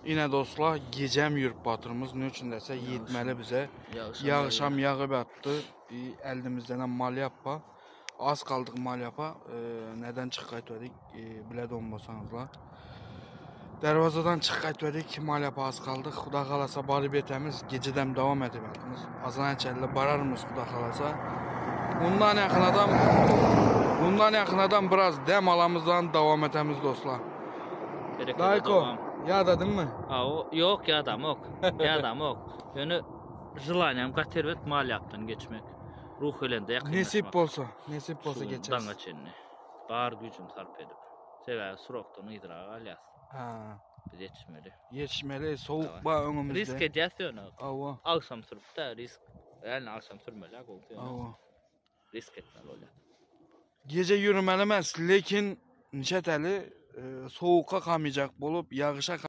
Ine dostlar, gecem yürüp batyrymyz. Ne üçün dese yetmeli bize. Yağışam yağıp attı. Elimizden hem mal yapma. Az kaldık mal yapa. Ee, neden çık qaytmadık? Ee, bile donmasanızlar. Darvazadan çık qaytmadık. Mal yapa az kaldık. Xuda xalasa barıb yetemiz. Geceden devam edip atımız. Azan içeride bararmız Xuda xalasa. Bundan yakın adam Bundan yakın adam biraz dem alamızdan devam etemiz dostlar. Berekete Dayko, dowam. yadadın mı? A, o, ýok ýadamok. Ýadamok. Ýöne želaniýam gaty erbet mal ýapdan geçmek. Ruh elende ýakynlaşmak. Nesip bolsa, nesip bolsa Şu gün geçeriz. daňa çenli. Bar güýjümi sarp edip. Sebäbi srokdan yzraga galýas. Ha, Biz ýetişmeli. yetişmeli soğuk Tamam. ba önümüzde. Risk edýäs ýöne. Ava, Agşam sürüp de risk. Yani agşam sürmeli ha gowsy ýöne. ava. Risk etmeli bolýar. Gece yürümeli emas, lekin nishatali e, soğukka kalmayacak bolup yağışa.